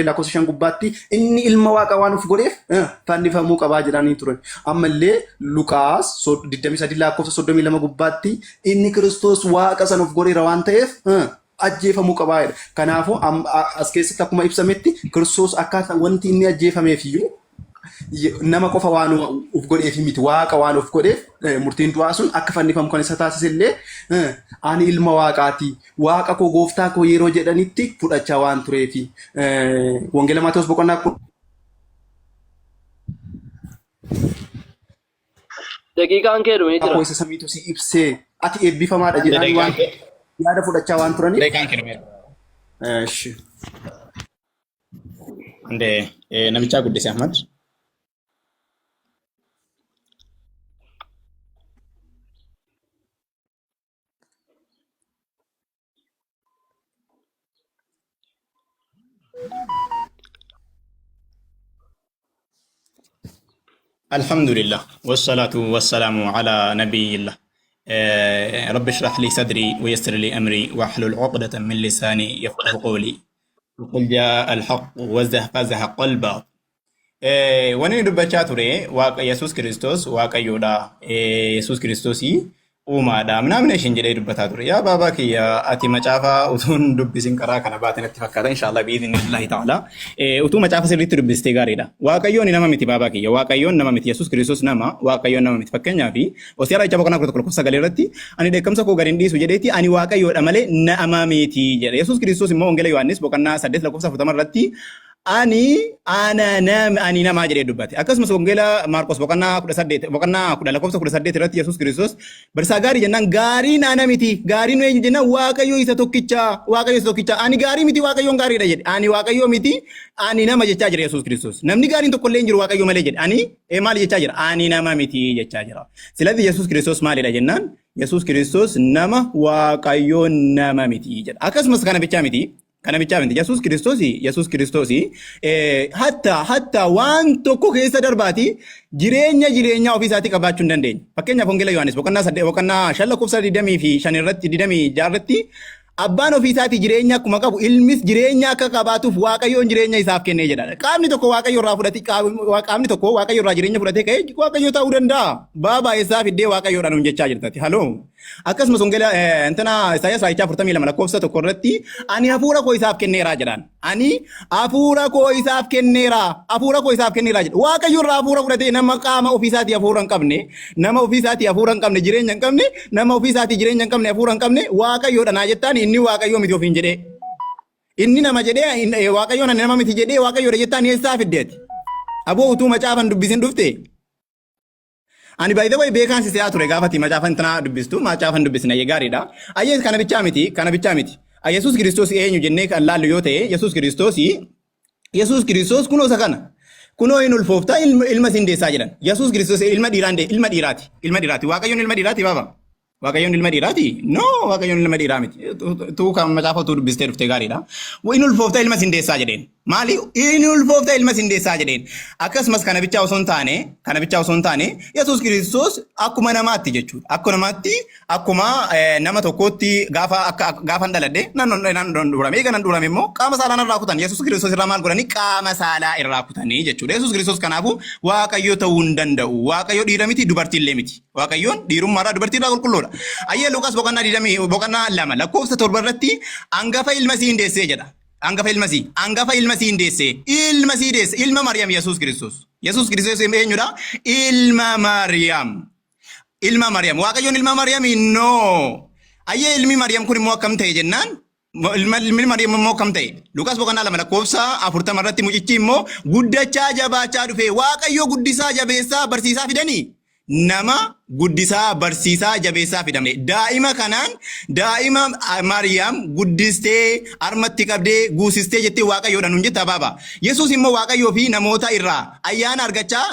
Lakkoofsa 5 gubbaatti inni ilma waaqa waan of godheef fannifamuu qabaa jedhanii turan. Ammallee Luqaas 23 lakkoofsa 32 gubbaatti inni Kiristoos waaqa san of godheera waan ta'eef ajjeefamuu qabaa jedha. Kanaafuu as keessatti akkuma ibsametti Kiristoos akkaataa wanti inni ajjeefameef iyyuu nama qofa waan of godheef miti, waaqa waan of godheef murtiin du'aa sun akka fannifamu kan isa taasise illee ani ilma waaqaati, waaqa koo, gooftaa koo yeroo jedhanitti fudhachaa waan tureefi. Wangeela Maatewos boqonnaa Daqiiqaan kee dhumee jira. Koo isa samiitu si ibsee, ati eebbifamaadha jedhanii waan yaada fudhachaa waan turaniif. Daqiiqaan kee dhumeera. Eshi. Ande namichaa guddise Ahmad. Alhamdulillah wassalatu wassalamu ala nabiyillah. Rabbi shrah li sadri wa yassir li amri wahlul uqdatan min lisani yafqahu qawli. Qul jaa al-haqq wa zahaqa zahaqa al-baatil. Wanni inni dubbachaa ture Waaqa Yesuus Kiristoos Waaqayyoodha. Yesuus Kiristoosii uumaadha. Minaamina ishiin jedhee dubbataa ture. Yaa baabaa kiyya, ati macaafa utuu hin dubbisin karaa kana baate natti fakkaata. Inshaallah bi'iidhinillahi ta'ala. Utuu macaafa sirriitti dubbistee gaariidha. Waaqayyoon nama miti, baabaa kiyya. Waaqayyoon nama miti. Yesuus Kiristoos nama. Waaqayyoon nama miti. Fakkeenyaaf Hosea Raajichaa boqonnaa 11 lakkoofsa 9 irratti ani dheekkamsa koo gad hin dhiisu jedheeti ani Waaqayyoodha malee nama miti jedha. Yesuus Kiristoos immoo Wangeela Yohaannis boqonnaa 8 lakkoofsa 40 irratti ani ana nam ani namaa jedhee dubbate. Akkasumas Wangeela Maarqos boqonnaa 18 boqonnaa 10 lakkoofsa 18 irratti Yesuus Kiristoos barsaa gaarii jennaan gaariin ana miti, gaariin eenyu jennaan Waaqayyo isa tokkicha, Waaqayyo isa tokkicha, ani gaarii miti, Waaqayyoon gaariidha jedhe. Ani Waaqayyo miti, ani nama jechaa jira Yesuus Kiristoos. Namni gaariin tokko illee hin jiru Waaqayyo malee jedhe. Ani maali jechaa jira? Ani nama miti jechaa jira. Silatti Yesuus Kiristoos maalidha jennaan Yesuus Kiristoos nama, Waaqayyoon nama miti jedha. Akkasumas kana bichaa miti. Kana bichaa miti. Yesuus Kiristoos hatta waan tokko keessa darbaati jireenya jireenyaa ofii isaatii qabaachuu hin dandeenye. Fakkeenyaaf Wangeela Yohaannis boqonnaa 8 boqonnaa 5 lakkoofsa 25 irratti 26 irratti abbaan ofii isaatii jireenya akkuma qabu ilmis jireenya akka qabaatuuf Waaqayyoon jireenya isaaf kennee jedha. Qaamni tokko Waaqayyo irraa fudhate, qaamni tokko Waaqayyo irraa jireenya fudhatee ka'ee Waaqayyo ta'uu danda'a. Baabaa, eessaa fiddee Waaqayyoodhaan nuun jechaa jirtati? Haloo. Akkasumas Wangeela intana Isaayyaas raajichaa 42 lakkoofsa 1 irratti ani hafuura koo isaaf kenneeraa jedhaan. Ani hafuura koo isaaf kenneera. Hafuura koo isaaf kenneeraa jedha. Waaqayyo irraa hafuura fudhatee nama qaama ofii isaatii hafuura hin qabne, nama ofii isaatii hafuura hin qabne, jireenya hin qabne, nama ofii isaatii jireenya hin qabne, hafuura hin qabne, Waaqayyoodha naa jettaan, inni Waaqayyoo miti ofiin jedhee. Inni nama jedhee Waaqayyoon ani nama miti jedhee Waaqayyoodha jettaan, eessaa fiddeeti? Aboo, utuu macaafan dubbisin dhufte. Ani by the way beekaan si se'aa ture gaafa ati macaafa intanaa dubbistu, macaafan dubbisna ayyee gaariidha. Ayyee, kana bichaa miti, kana bichaa miti. Yesuus Kiristoos eenyu jennee kan laallu yoo ta'e, Yesuus Kiristoos kunoo isa kana. Kunoo hin ulfooftaa, ilma siin deessaa jedhan. Yesuus Kiristoos ilma dhiiraan ilma dhiiraati. Ilma dhiiraati. Waaqayyoon ilma dhiiraati, baaba? Waaqayyoon ilma dhiiraati? No, Waaqayyoon ilma dhiiraa miti. Tuu kan macaafa utuu dubbistee dhuftee gaariidha. Inni ulfooftaa, ilma siin deessaa jedheen. Maali? Inni ulfooftaa, ilma siin deessaa jedheen. Akkasumas kana bichaa osoo hin taane, kana bichaa osoo hin taane, Yesuus Kiristoos akkuma namaatti jechuudha. Akkuma namaatti, akkuma nama tokkootti gaafa akka gaafa hin dhaladhe nan dhurame. Eega nan dhurame immoo qaama saalaa narraa kutan. Yesuus Kiristoos irraa maal godhanii? Qaama saalaa irraa kutanii jechuudha. Yesuus Kiristoos kanaafuu Waaqayyo ta'uu hin danda'u. Waaqayyo dhiira miti, dubartii illee miti. Waaqayyoon dhiirummaarraa dubartiirraa qulqulluudha. Ayyee, Luqaas boqonnaa 20 boqonnaa 2 lakkoofsa 7 irratti hangafa ilma sii hin deessee jedha. Hangafa ilma sii, hangafa ilma sii hin deessee, ilma sii deesse, ilma Maryam Yesuus Kiristoos. Yesuus Kiristoos eenyudha? Ilma Maryam. Ilma Maryam. Waaqayyoon ilma Maryam? No. Ayyee, ilmi Maryam kun immoo akkam ta'e jennaan, ilmi Maryam immoo akkam ta'e? Luqaas boqonnaa 2 lakkoofsa 40 irratti mucichi immoo guddachaa jabaachaa dhufe, Waaqayyo guddisaa jabeessaa barsiisaa fidanii, nama guddisaa barsiisaa jabeessaa fidame. Daa'ima kanaan daa'ima Maariyaam guddistee harmatti qabdee guusistee jettee Waaqayyoodha nuun jetta, baaba? Yesuus immoo Waaqayyoo fi namoota irraa ayyaana argachaa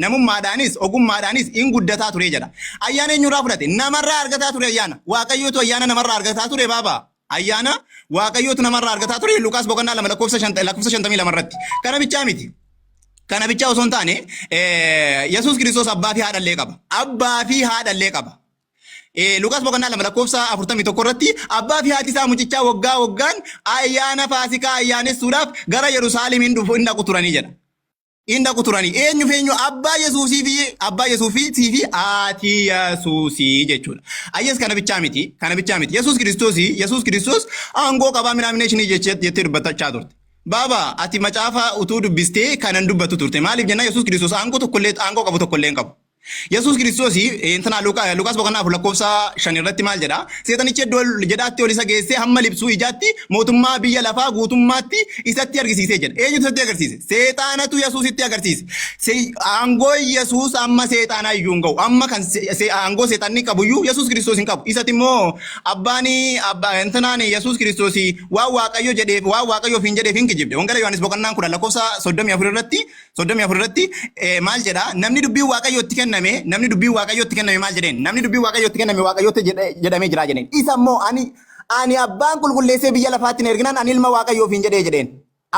namummaadhaanis ogummaadhaanis in guddataa ture jedha. Ayyaana eenyurraa fudhate? Namarraa argataa ture ayyaana. Waaqayyootu ayyaana namarraa argataa ture, baaba? Ayyaana Waaqayyootu namarraa argataa ture, Luqaas boqonnaa 2 lakkoofsa 52 irratti. Kana bichaa miti. Kana bichaa osoo hin taane, Yesuus Kiristoos abbaa fi haadha illee qaba. Abbaa fi haadha illee qaba. Luqaas boqonnaa 2 lakkoofsa 41 irratti abbaa fi haati isaa mucichaa waggaa waggaan ayyaana Faasikaa ayyaanessuudhaaf gara Yerusaalem hin dhufu hin dhaqu turanii jedha. Hin dhaqu turanii. Eenyu fi eenyu? Abbaa Yesuusii fi abbaa Yesuusii fi haati Yesuusii jechuudha. Ayyes kana bichaa miti. Kana bichaa miti. Yesuus Kiristoosii Yesuus Kiristoos aangoo qabaa minaaminee jettee dubbachaa turte. Baaba ati macaafa utuu dubbistee kanan dubbatu turte. Maaliif jennaan Yesuus Kiristoos aangoo tokkollee aangoo qabu tokkollee hin qabu. Yesuus Kiristoos intana Luqaas boqonnaa 4 lakkoofsa 5 irratti maal jedha? Seexanichi iddoo jedhaatti ol isa geessee hamma libsuu ijaatti mootummaa biyya lafaa guutummaatti isatti argisiisee jedha. Eenyutu isatti agarsiise? Seexaanatu Yesuusitti agarsiise. Aangoo Yesuus amma seexaanaa iyyuu hin ga'u. Amma kan aangoo seexanni qabu iyyuu Yesuus Kiristoos hin qabu. Isatti immoo abbaan abbaa intanaan Yesuus Kiristoos waan Waaqayyo jedheef waan Waaqayyo ofiin jedheef hin kijibde. Wangeela Yohaannis boqonnaan 10 lakkoofsa 34 irratti 34 irratti maal jedha? Namni dubbiin Waaqayyoo itti kenname, namni dubbiin Waaqayyoo itti kenname maal jedheen? Namni dubbiin Waaqayyoo itti kenname Waaqayyootti jedhamee jira jedheen. Isa immoo ani abbaan qulqulleessee biyya lafaatti na erginaan ani ilma Waaqayyoo ofiin jedhee jedheen.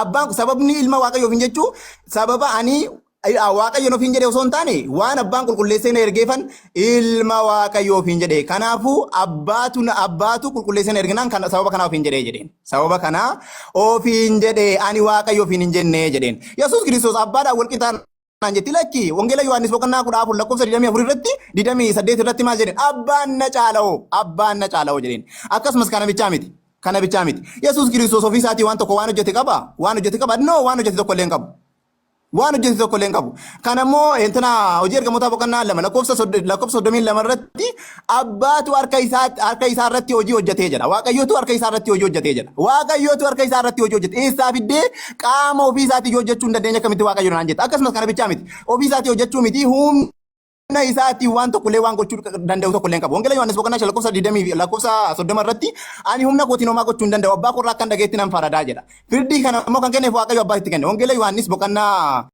Abbaan sababni ilma Waaqayyoo ofiin jechuu sababa ani Waaqayyoon ofiin jedhee osoo hin taane waan abbaan qulqulleessee na ergeefan ilma Waaqayyoo ofiin jedhee. Kanaafuu abbaatu qulqulleessee na erginaan sababa kanaa ofiin jedhee jedheen. Sababa kanaa ofiin jedhee ani Waaqayyo ofiin hin jennee jedheen. Yesuus Kiristoos abbaadhaan wal qixaan naan jetti lakki Wangeela Yohaannis boqonnaa 14 lakkoofsa 24 irratti 28 irratti maal jedheen? Abbaan na caala'oo abbaan na caala'oo jedheen. Akkasumas kana bichaa miti. Kana bichaa miti. Yesuus Kiristoos ofii isaatii waan tokko waan hojjete qaba? Waan hojjete qaba? No, waan hojjete tokko illee hin qabu. Waan hojjete tokko illee hin qabu. Kana immoo intina hojii ergamootaa boqonnaa 2 lakkoofsa 32 irratti abbaatu harka isaa irratti hojii hojjetee jedha. Waaqayyotu harka isaa irratti hojii hojjetee jedha. Waaqayyotu harka isaa irratti hojii hojjete. Eessaa fiddee qaama ofii isaatii hojjechuu hin dandeenye akkamitti Waaqayyo naan jetta. Akkasumas kana bichaa miti. Ofii isaatii hojjechuu miti humna isaatiin waan tokko illee waan gochuu danda'u tokko illee hin qabu. Wangeela Yohaannis boqonnaa 5 lakkoofsa 20 lakkoofsa 30 irratti ani humna kootiin homaa gochuu hin danda'u abbaa koorraa akkan dhageetti nan faradaa jedha. Firdii kana immoo kan kenneef Waaqayyo abbaa itti kenne. Wangeela Yohaannis boqonnaa